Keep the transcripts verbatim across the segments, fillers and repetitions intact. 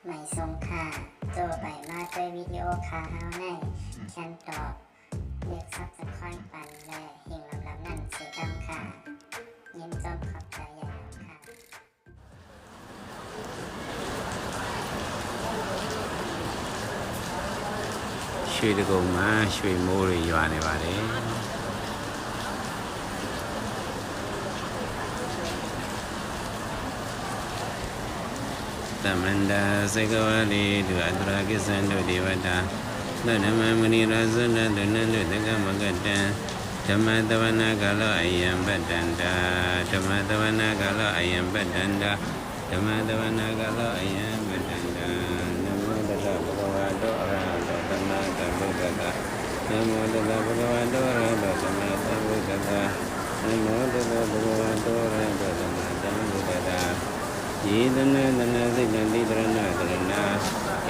မႂ်ႇသုင်ၶႃႈ ၸူဝ်ႈပႆႇမႃးတူၺ်းဝီႇတီႇဢူဝ်ႇၶႃႈႁဝ်းၼႆႉ ၶႅၼ်းတေႃႈ လိူၵ်ႈ Subscribe ပၼ်လႄႈ ႁိင်ႇလမ်လမ်ၼၼ်ႉသေၵမ်းၶႃႈ။ ယိၼ်းၸူမ်းၶွပ်ႈၸႂ်ယႂ်ႇၼမ်ၶႃႈ။ ရွှေတိဂုံမှာ ရွှေမိုးတွေရွာနေပါတယ်။ Samantā cakkavāḷesu atrāgacchantu devatā, saddhammaṃ munirājassa suṇantu saggamokkhadaṃ. Dhammassavanakālo ayam bhadantā, dhammassavanakālo ayam bhadantā, dhammassavanakālo ayam bhadantā. Namo tassa bhagavato arahato sammāsambuddhassa. Namo tassa bhagavato arahato sammāsambuddhassa. Namo tassa bhagavato arahato sammāsambuddhassa. Ye sanātanā sīlantī saraṇasaraṇā,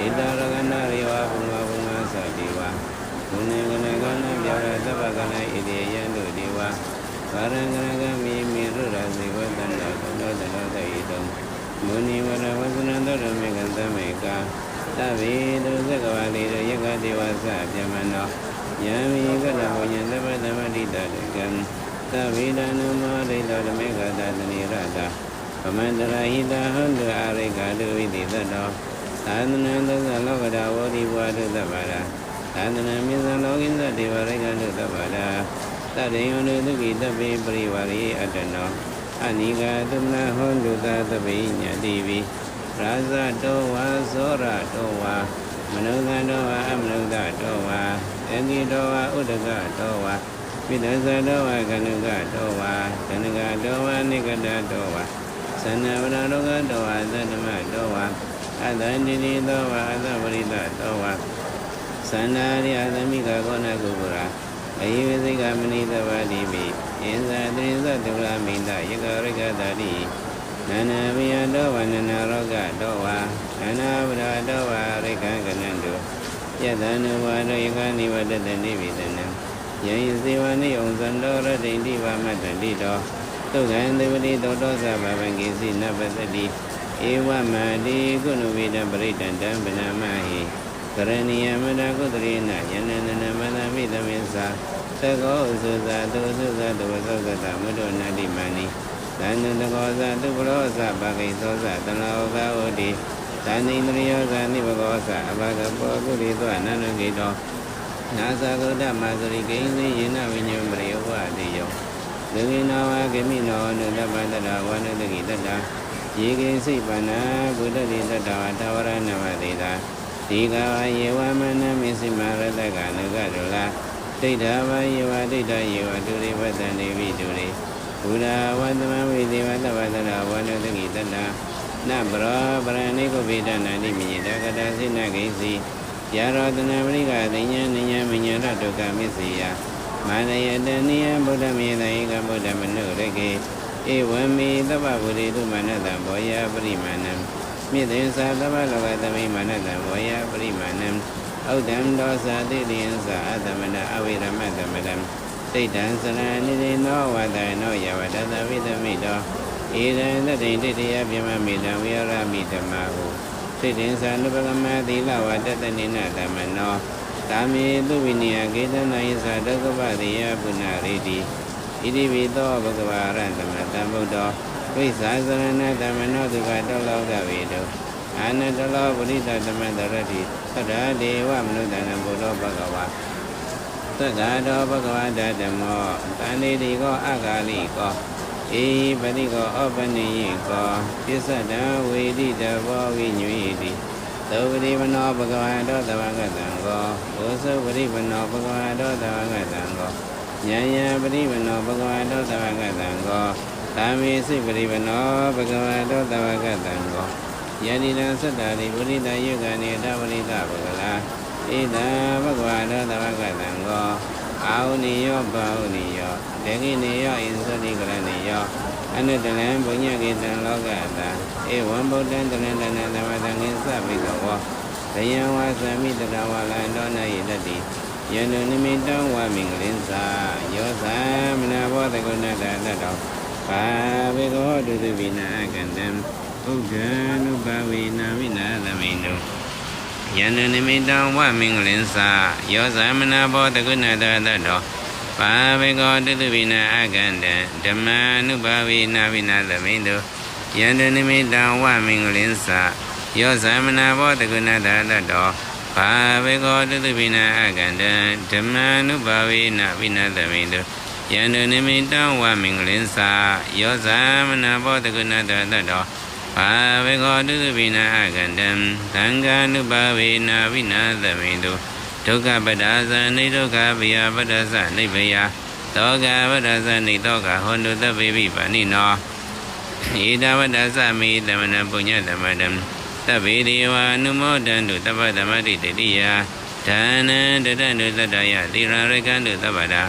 etha rakkhantaratiyā bhummā bhummā sā devā, guṇagaṇagaṇabyāpūjā sabbakāyanukassāmi, iti yaṃ dunneva balaṃ kaṇhakkhemhi mettā karuṇā sīlassa samannānaṃ sopāga. Munivaravacanaṃ sādhuṃ me kaṃsaṃ me kha. Sabbe te cakkavāḷesu yakkhā devā sahabyamāno, yaṃ me kattaṃ puññaṃ sabbasampattidāyakaṃ, sabbe tāṇaṃ mahā ṭhāno me kattā sannimmuttā, pamāṇato hitāya hontu, arogato vītisato, dasanaṃ dasa lokuttaraṃ pamodati bhavatu sabbadā. Dasanaṃ me saha loke sabbe pāṇino rakkhantu sabbadā. Sadā hontu sukhī sabbehi parivārahi, attāno anīghā sukhitā hontu saha sabbehi ñātibhi. Rājato vā corato vā, manussato vā amanussato vā, aggito vā udakato vā, piṭṭhibhujagato vā khāṇukato vā, taṇhaṅkato vā anikkhattato vā, sannapatidānurakkhato vā, saddhammato vā asandiṭṭhito vā, asaparesato vā, santāriyaṃ asammikakukkuḷā, ahiṃsā ahisakā manī sabbadīpi. Esa tiressā dukkhamita dukkhā yakkhā rakkhasañhī, nānābhayato vā nānārogato vā, nānāupaddavato vā, averā āreya gaṇhantu. Yattha nānābhayā yakkhā nivāraṃ nidhānaṃ vā, yaṃ yaseva niyaṃ santo rattiṃ tīpaṃ matandito, sukhaṃ supati buddho saha pāpaṃ kiñci na passati. Evaṃ mahāsamayo guṇūpetaṃ parittaṃ, taṃ paṇamāmi. Karaṇīyamatthakusalena, yānaṃ naṃ maṃ paṇāmi tamesa. Bhikkhū ujū sādhu ujū sādhu, passaṃ sādhā mudu anatimānī. Sādhu saṅgho sādhu pāmokkho saha, pāpārahiṃso saha, saṅghānuggāo hoti. Sādhu indriyo saha nipako saha, appagabbho akūlito ananuggiriṭṭho. Nāsākuttamāsūri kiñci, yena viññū pare upavadeyyuṃ. Sukhino vā khemino hontu, sabbadā bhavantu sukhitattā. Ye keci pāṇā bhūtatthi, sattā vā thāvarā anavasesā, dīghā vā ye vā mahānāmā, majjhimā rassakā aṇukathūlā, diṭṭhā vā ye vā adiṭṭhā, ye vā dūre bhasanti vidūre, bhūtā vā sambhavesī vā, sabbadā bhavantu sukhitattā. Na paro paraṃ nikubbetha, nātimaññetha katthaci na kiñci, yā ratanāparakāsaññā, na yāmāyā dukkhamiccheyya. Mātā yathā niyaṃ puttaṃ, mayhaṃ yāyaṃ ekaputtamanubhāseyya. Evaṃ me sabbabhūtesu, mānasam bhāvaye aparimāṇaṃ. Metteyya saha sabbalokasmiṃ, mānasam bhāvaye aparimāṇaṃ. Uddhaṃ adho saha, tiriyaṃ saha asambādhaṃ, averaṃ asapattaṃ. Tiṭṭhaṃ saraṇaṃ adesato, vadayāmi no yāva, tassa vicarennaṃ suciṃ. Ettāvatā ca amhehi, sambhāvetaṃ mettaṃ viharāmi tamāhu. Diṭṭhiṃ saha nāpurusaṃ, sīlavanto dassanena sampanno. Kāmesu vineyya gedhaṃ, na hi jātu gabbhaseyya punaretīti. Itipi so bhagavā arahaṃ sammāsambuddho, vijjācaraṇasampanno sugato lokavidū, anuttaro purisadammasārathi satthā devamanussānaṃ buddho bhagavā. Svākkhāto bhagavatā dhammo, sandiṭṭhiko akāliko, ehipassiko opanayiko, tissataṃ veditabbo viññūhīti. Supaṭipanno bhagavato sāvakasaṅgho, ujupaṭipanno bhagavato sāvakasaṅgho, ñāyapaṭipanno bhagavato sāvakasaṅgho, sāmīcipaṭipanno bhagavato sāvakasaṅgho, yadidaṃ cattāri purisayugāni aṭṭha purisapuggalā, esa bhagavato sāvakasaṅgho, āhuneyyo pāhuneyyo dakkhiṇeyyo añjalikaraṇīyo anuttaraṃ puññakkhettaṃ lokassāti. Evaṃ buddhaṃ saraṇaṃ gatāmi, dhammaṃ saraṇaṃ gatāmi, saṅghaṃ saraṇaṃ gatāmi, tayāṃ vajjāmi satthā vācāhi hotu sabbadā. Yaṃ dunnimittaṃ avikkhitvā asammāvikkhamāno, yo sāmaṇo bhagavato sāvakasaṅgho, sāvakasāmaṇo hotu sukhī nāma āgantuṃ. Dukkhanubhāvena vināsamentu. Yandunnimittaṃ va maṅgalañca, yo cāmanāpo sakuṇassa saddo, pāpaggaho dussupinaṃ akantaṃ, dhammānubhāvena vināsamentu. Yandunnimittaṃ va maṅgalañca, yo cāmanāpo sakuṇassa saddo, pāpaggaho dussupinaṃ akantaṃ, dhammānubhāvena vināsamentu. Yandunnimittaṃ va maṅgalañca, yo cāmanāpo sakuṇassa saddo, pāpaggaho dussupinaṃ akantaṃ, saṅghānubhāvena vināsamentu. Dukkhappattā ca niddukkhā, bhayappattā ca nibbhayā, sokappattā ca nissokā, hontu sabbepi pāṇino. Ettāvatā ca amhehi, sambhataṃ puññasampadaṃ, sabbe devānumodantu, sabbasampattisiddhiyā. Dānaṃ dadantu saddhāya, sīlaṃ rakkhantu sabbadā,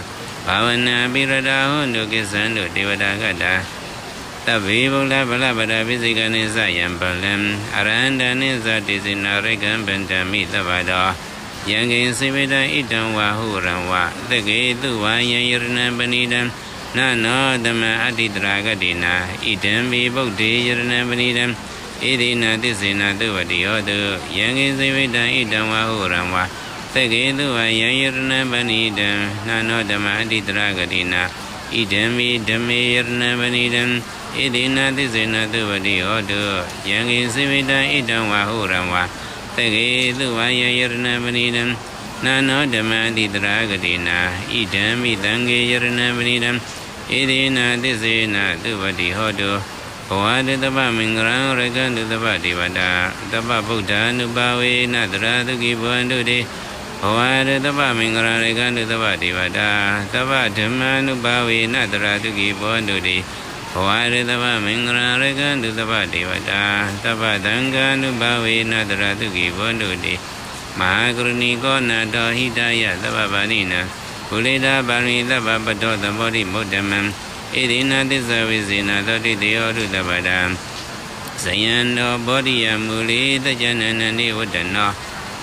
bhāvanābhiratā hontu, gacchantu devatāgatā. Sabbe buddhā balappattā, paccekānañca yaṃ balaṃ, arahantānañca tejena, rakkhaṃ bandhāmi sabbadā. Yaṅkiñci vittaṃ idha vā huraṃ vā, saggesu vā yaṃ yaraṇaṃ paṇītaṃ, na no dhammaṃ atītaraṃ atītena, idampi buddhe yaraṇaṃ paṇītaṃ, etena tejena suvatthi hotu. Yaṅkiñci vittaṃ idha vā huraṃ vā, saggesu vā yaṃ yaraṇaṃ paṇītaṃ, na no dhammaṃ atītaraṃ atītena, idampi dhamme yaraṇaṃ paṇītaṃ, etena tejena suvatthi hotu. Yaṅkiñci vittaṃ idha vā huraṃ vā, saggesu vā yaṃ yaraṇaṃ paṇītaṃ, na no dhammaṃ atītaraṃ atītena, idampi saṅghe yaraṇaṃ paṇītaṃ, etena tejena suvatthi hotu. Bhavatu sabbamaṅgalaṃ, rakkhantu sabbadevatā, sabbabuddhānubhāvena, sadā sukhī bhavantu te. Bhavatu sabbamaṅgalaṃ, rakkhantu sabbadevatā, sabbadhammānubhāvena, sadā sukhī bhavantu te. Bhavatu sabbamaṅgalaṃ, rakkhantu sabbadevatā, sabbasaṅghānubhāvena, sadā sukhī bhavantu te. Mahākāruṇiko nātho, hitāya sabbapāṇinaṃ, pūretvā pāramī sabbā, patto sambodhimuttamaṃ, etena saccavajjena, sotthi te hotu sabbadā. Jayanto bodhiyā mūle, sakyānaṃ nandivaḍḍhano,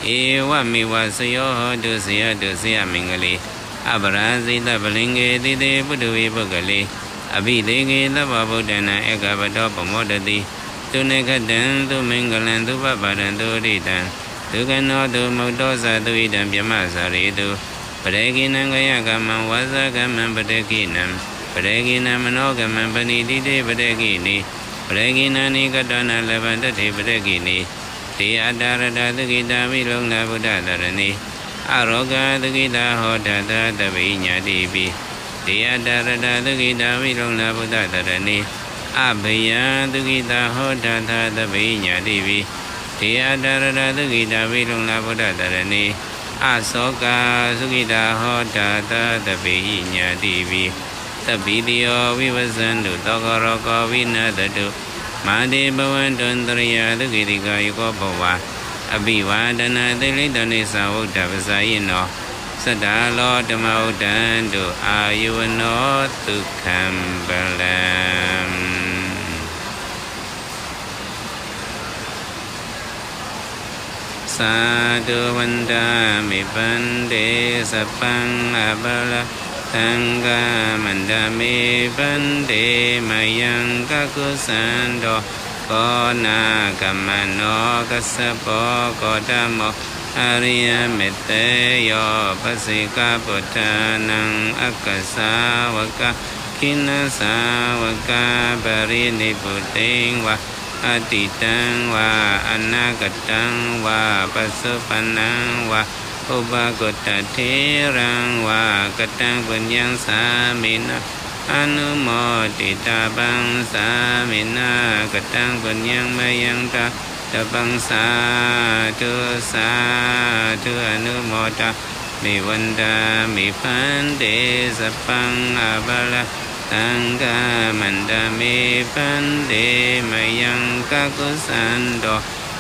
evameva jayo hotu, jayassu jayamaṅgale. Aparājitapallaṅke, sīse paṭhavipokkhare, abhiseke sabbabuddhānaṃ, aggappatto pamodati. Sunakkhattaṃ sumaṅgalaṃ, supabhātaṃ suhuṭṭhitaṃ, sukhaṇo sumuhutto ca, suyiṭṭhaṃ brahmacārisu. Padakkhiṇaṃ kāyakammaṃ, vācākammaṃ padakkhiṇaṃ, padakkhiṇaṃ manokammaṃ, paṇidhī te padakkhiṇe, padakkhiṇāni katvāna, labhantatthe padakkhiṇe. Te atthaladdhā sukhitā, viruḷhā buddhasaraṇe, arogā sukhitā hotha, saha sabbehi ñātibhi. Te atthaladdhā sukhitā, viruḷhā buddhasaraṇe, abyāpā sukhitā hotha, saha sabbehi ñātibhi. Te atthaladdhā sukhitā, viruḷhā buddhasaraṇe, asokā sukhitā hotha, saha sabbehi ñātibhi. Sabbītiyo vivajjantu, sabbarogo vinassatu, mā te bhavatvantarāyo, sukhī dīghāyuko bhava. Abhivādanasīlissa niccaṃ vuḍḍhāpacāyino, cattāro dhammā vaḍḍhanti, āyu vaṇṇo sukhaṃ balaṃ. Sādhu. Vandāmi bhante, sabbaṃ aparādhaṃ khamatha me bhante, mayaṃ kakusandho, koṇāgamano kassapo, gotamo ariyametteyyo, upāsakaputtā naṃ aggasāvakā, dakkhiṇasāvakā, parinibbutiṃ vā atītaṃ vā anāgataṃ vā, paccuppannā vā upākutā, theraṃ vā kataṃ puññaṃ sāminā anumoditabbaṃ, sāminā kataṃ puññaṃ mayhaṃ dātabbaṃ. Sādhu, sādhu, anumodāmi. Vandāmi bhante, sabbaṃ aparādhaṃ khamatha me bhante, mayaṃ kakusandho,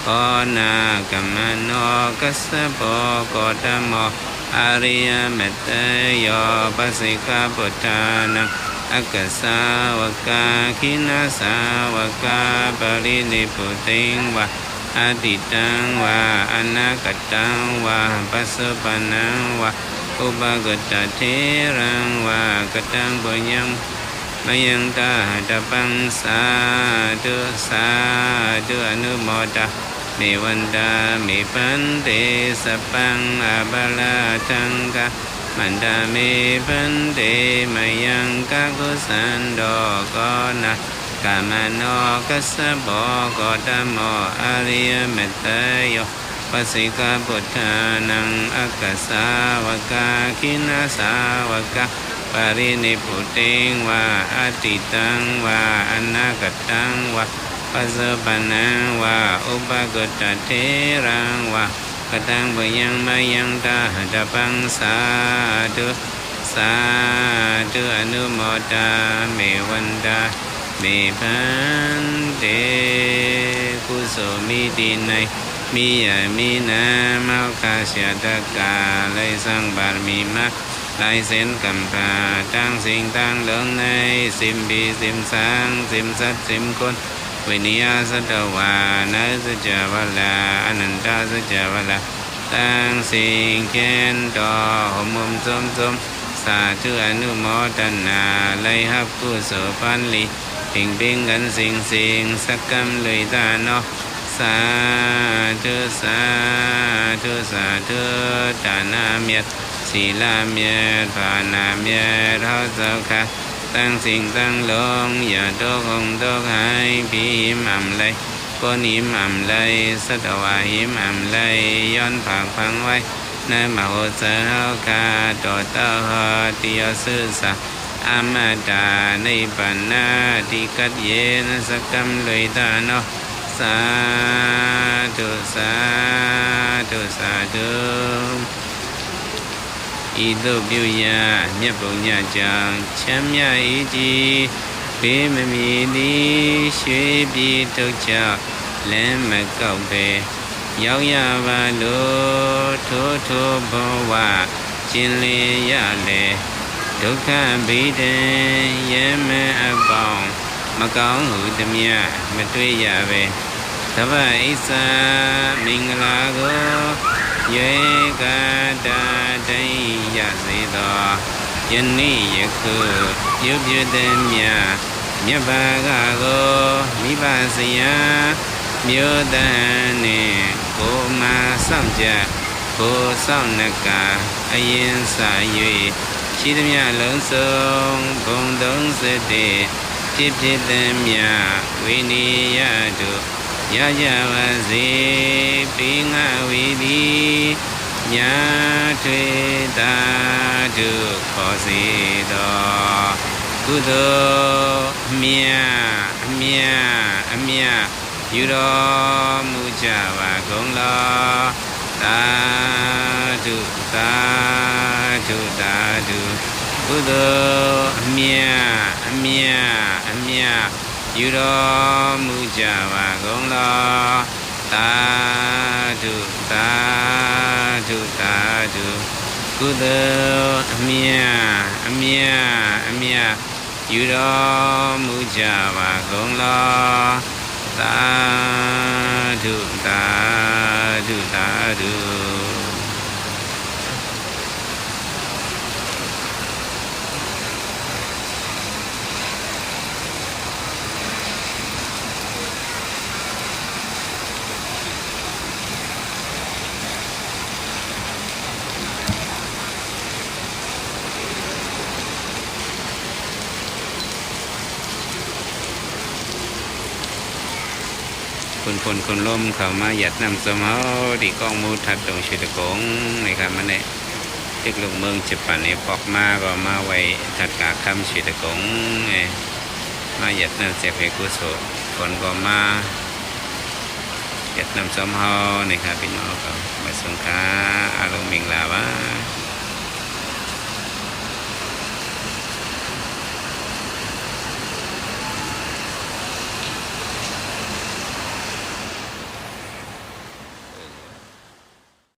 koṇāgamano kassapo, gotamo ariyametteyyo, upāsakaputtā naṃ aggasāvakā, dakkhiṇasāvakā, parinibbutiṃ vā atītaṃ vā anāgataṃ vā, paccuppannā vā upākutā, theraṃ vā kataṃ puññaṃ mayaṃ dabbaṃ. Sādhu, sādhu, anumodāmi bhante, sabbaṃ aparādhaṃ khamatha me bhante, mayaṃ kakusandho koṇāgamano kassapo gotamo ariyametteyyo, upāsikaputtā naṃ aggasāvakā, jinasāvakā, parinibbutiṃ vā atītaṃ vā anāgataṃ vā, paccuppannā vā upaguttha theraṃ vā, kataṃ puññaṃ mayaṃ dātabbaṃ. Sādhu, sādhu, anumodāmi bhante. กุศลมีดีใน มีใหญ่มีน้ำ เอาข้าชาตกา เลยสร้างบารมีมา หลายแสนกำพร้า ทั้งสิ่งทั้งหลวงใน สิบปี สิบสาง สิบสัตว์ สิบคน วิริยะสัตวา ในสัจจวาลา อนันตสัจจวาลา ทั้งสิ้นแขนต่อ หอมหอมสมสม สาธุอนุโมทนา ได้รับกุศลผลดี เพ่งเพ่งกันสิ่งสิ่ง สักกำลุยตาเนาะ สาธุ สาธุ สาธุ ทานเมียรติ ศีลเมียรติ ภาวนาเมียรติ เฮาเจ้าข้า ทั้งสิ่งทั้งหลวง อย่าตกหงตกหาย ผีหิมอ่ำไล คนหิมอ่ำไล สัตวาหิมอ่ำไล ย้อนผากฝังไว้ ในมโหสถเฮาข้า ต่อเต้าฮอดที่ยอดซื่อสัตย์ อมตะนิพพานาที่กัดเย็น สักกำลุยตาเนาะ สาธุ สาธุ สาธุ อิโตปิยะ မြတ်ပုညတ်ကြောင့် ချမ်းမြေ့၏တည် ဘေးမမြင်သည် ရွှေပြည်ဒုက္ခ လမ်းမကောက်ဘဲ ရောက်ရပါလို့ ထိုထိုဘဝ ကျင်လည်ရလေ ဒုက္ခဘီဒံ ယမန်အပေါင်း မကောင်းဟုသမျှ မတွေ့ရပဲ သဘၣ်အစ္စာမင်္ဂလာကို ရွေးကားတတ်တတ်ရစေသော ယနေ့ယခု ပြုပြုသမျှ မြတ်ဘာဂကို မိဘဆရာ မျိုးသားနှင့် ကိုယ်မစောင့်ကြ ကိုယ်စောင့်နဂါ အရင်စ၍ ရှိသမျှလုံးစုံ ဘုံသုံးဆယ့်တစ် ဖြစ်ဖြစ်သမျှ ဝိနည်းရတု ရကြပါစေ ပေးငှဝီသည် များထွေးသာဓုခေါ်စေသော ကုသိုလ်အမြတ် အမြတ် အမြတ် ယူတော်မူကြပါကုန်လော သာဓု သာဓု သာဓု ကုသိုလ်အမြတ် အမြတ် အမြတ် ယူတော်မူကြပါကုန်လော သာဓု သာဓု သာဓု ကုသိုလ်အမြတ် အမြတ် အမြတ် ယူတော်မူကြပါကုန်လော သာဓု သာဓု သာဓု คุณพลคุณล้มเข้ามาหยาดน้ำส้มเฮา ที่กองหมู่ทัดดงเชตกงนะครับ มื้อนี้ตึกลูกเมืองเจแปนนี่ ปอกมาก็มาไหว้ทัดกาคำเชตกง เอ้ย มาหยาดน้ำเสียเพกุศล คนก็มาหยาดน้ำส้มเฮานี่ครับ พี่น้องครับ มาสงฆ์คา อาลงมิงลาวา